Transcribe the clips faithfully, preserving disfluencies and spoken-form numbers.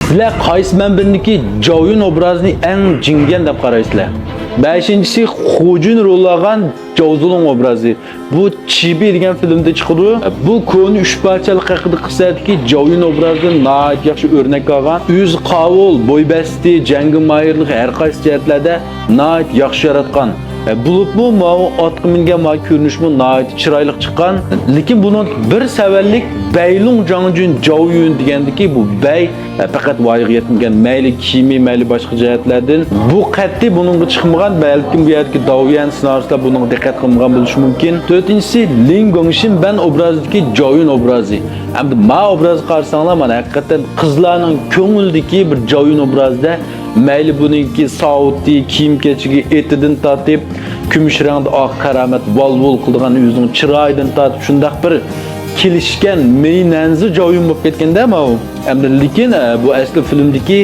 سىلەر قايسى مەنبىرىدىكى جاۋيۈن ئوبرازىنى ئەڭ جىڭگەن دەپ قارايسىلەر؟ بەشىنچىسى، خۇجۈن رول ئالغان جاۋزۇلۇڭ ئوبرازى. بۇ چىبى دېگەن فىلىمدە چىقىدۇ. بۇ كونا ئۈچ پادىشاھلىق ھەققىدە قىسسەدىكى جاۋيۈن ئوبرازىدىن ناھايىتى ياخشى ئۆرنەك ئالغان. ئۆزى قاۋۇل، بوي بەستى، جەڭگە ماھىرلىقى ھەر قايسى جەھەتلەردە ناھايىتى ياخشى ياراتقان. بولۇپمۇ ماۋۇ ئاتقا مىنگەن ماۋۇ كۆرۈنۈشمۇ ناھايىتى چىرايلىق چىققان. لېكىن بۇنىڭ بىر سەۋەنلىك بەيلۇڭ جاڭجۈن جاۋيۈن دېگەندىكى بۇ بەي پەقەت ۋايىغا يەتمىگەن، مەيلى كىيىمى، مەيلى باشقا جەھەتلەردىن بۇ قەتئىي بۇنىڭغا چىقمىغان، بەلكىم بۇ يەردىكى داۋيەن سېنارىستلار بۇنىڭغا دىققەت قىلمىغان بولۇشى مۇمكىن. تۆتىنچىسى، لىڭ گۇڭشىن بەن ئوبرازىدىكى جاۋيۈن ئوبرازى. ئەمدى ما ئوبرازغا قارىساڭلار، مانا ھەقىقەتەن قىزلارنىڭ كۆڭلىدىكى بىر جاۋيۈن ئوبرازىدە، مەيلى بۇنىڭكى ساۋۇتى، كىيىم-كېچىكى، ئېتىدىن تارتىپ، كۈمۈش رەڭدە ئاق قارامەت ۋال-ۋۇل قىلىدىغان ئۆزىنىڭ چىرايىدىن تارتىپ شۇنداق بىر كېلىشكەن مېينەنزى جاۋيۈن بولۇپ كەتكەندە ماۋۇ. ئەمدى لېكىن، ئە، بۇ ئەسلى فىلىمدىكى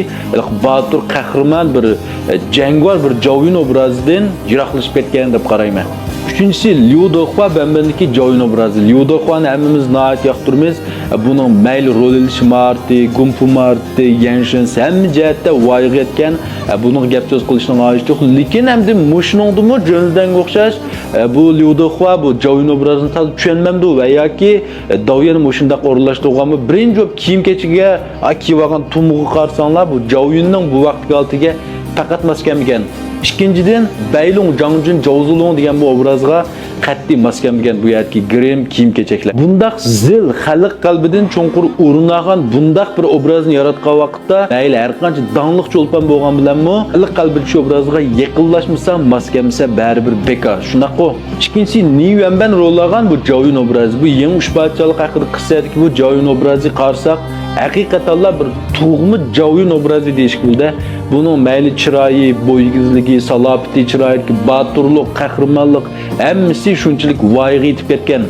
باتۇر قەھرىمان بىر، ئە، جەڭگىۋار بىر جاۋيۈن ئوبرازىدىن يىراقلىشىپ كەتكەن دەپ قارايمەن. ئۈچىنچىسى، ليۇ دېخۇا بەنبېندىكى جاۋيۈن ئوبرازى. ليۇ دېخۇانى ھەممىمىز ناھايىتى ياقتۇرىمىز. ئە، بۇنىڭ مەيلى رول ئېلىش ماھارىتى، گۇڭپۇ ماھارىتى، يەنشىنسى ھەممە جەھەتتە ۋايىغا يەتكەن. ئە، بۇنىڭغا گەپ سۆز قىلىشنىڭ ھاجىتى يوق. لېكىن ئەمدى مۇشۇنىڭدىمۇ جۆنزەڭگە ئوخشاش، ئە، بۇ ليۇ دېخۇا بۇ جاۋيۈن ئوبرازىنى تازا چۈشەنمەمدۇ ۋە ياكى، ئە، داۋيەن مۇشۇنداق ئورۇنلاشتۇرغانمۇ؟ بىرىنچى بولۇپ كىيىم-كېچىكىگە، ئا، كىيىۋالغان تۇمۇغا قارىساڭلار، بۇ جاۋيۈننىڭ بۇ ۋاقىتتىكى ھالىتىگە پەقەت ماس كەلمىگەن. ئىككىنچىدىن، بەيلۇڭ جاڭجۈن جاۋزۇلۇڭ دېگەن بۇ ئوبرازغا قەتئىي ماس كەلمىگەن بۇ يەردىكى گىرىم، كىيىم-كېچەكلەر. بۇنداق زىل، خەلق قەلبىدىن چوڭقۇر ئورۇن ئالغان بۇنداق بىر ئوبرازنى ياراتقان ۋاقىتتا، مەيلى ھەر قانچە داڭلىق چولپان بولغان بىلەنمۇ، خەلق قەلبىدە شۇ ئوبرازغا يېقىنلاشمىسا، ماس كەلمىسە، بەرىبىر بىكار. شۇنداققۇ؟ ئىككىنچىسى، نى يۈەنبەن رول ئالغان بۇ جاۋيۈن ئوبرازى. بۇ يېڭى ئۈچ پادىشاھلىق ھەققىدە قىسسەدىكى بۇ جاۋيۈن ئوبرازى قارىساق، ھەقىقەتەنلا بىر تۇغما جاۋيۈن ئوبرازى دېيىشكە بولىدۇ. بۇنىڭ مەيلى چىرايى، بوي ئېگىزلىكى، سالاپىتى، چىرايىدىكى باتۇرلۇق، قەھرىمانلىق، ھەممىسى شۇنچىلىك ۋايىغا يېتىپ كەتكەن.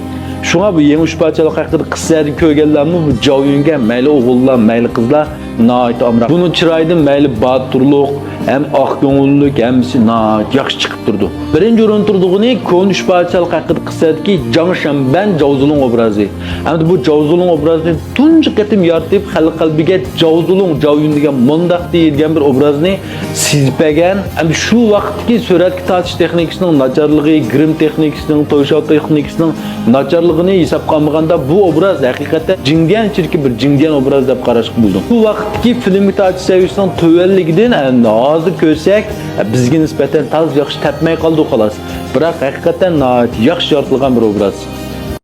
شۇڭا بۇ يېڭى ئۈچ پادىشاھلىق ھەققىدە قىسسەدە كۆرگەنلەرمۇ بۇ جاۋيۈنگە مەيلى ئوغۇللار، مەيلى قىزلار ناھايىتى ئامراق. بۇنىڭ چىرايىدىن مەيلى باتۇرلۇق، ھەم ئاق كۆڭۈللۈك، ھەممىسى ناھايىتى ياخشى چىقىپ تۇرىدۇ. بىرىنچى ئورۇندا تۇرىدىغىنى كونا ئۈچ پادىشاھلىق ھەققىدە قىسسەدىكى جاڭ شەنبەن جاۋزۇلۇڭ ئوبرازى. ئەمدى بۇ جاۋزۇلۇڭ ئوبرازىنى تۇنجى قېتىم يارىتىپ، خەلق قەلبىگە جاۋزۇلۇڭ جاۋيۈن دېگەن مۇنداق دېيىلگەن بىر ئوبرازنى سىزىپ بەرگەن. ئەمدى شۇ ۋاقىتتىكى سۈرەتكە تارتىش تېخنىكىسىنىڭ ناچارلىقى، گىرىم تېخنىكىسىنىڭ، توي شاۋ تېخنىكىسىنىڭ ناچارلىقىنى ھېسابقا ئالمىغاندا، بۇ ئوبراز ھەقىقەتەن جىڭگەن ئىچىدىكى بىر جىڭگەن ئوبراز دەپ قاراشقا بولىدۇ. بۇ ۋاقىتتىكى فىلىمگە تارتىش سەۋىيەسىنىڭ تۆۋەنلىكىدىن، ئە، ھازىر كۆرسەك، ئە، بىزگە نىسبەتەن تازا ياخشى تەپمەي قالدى، خالاس. بىراق ھەقىقەتەن ناھايىتى ياخشى يارىتىلغان بىر ئوبراز.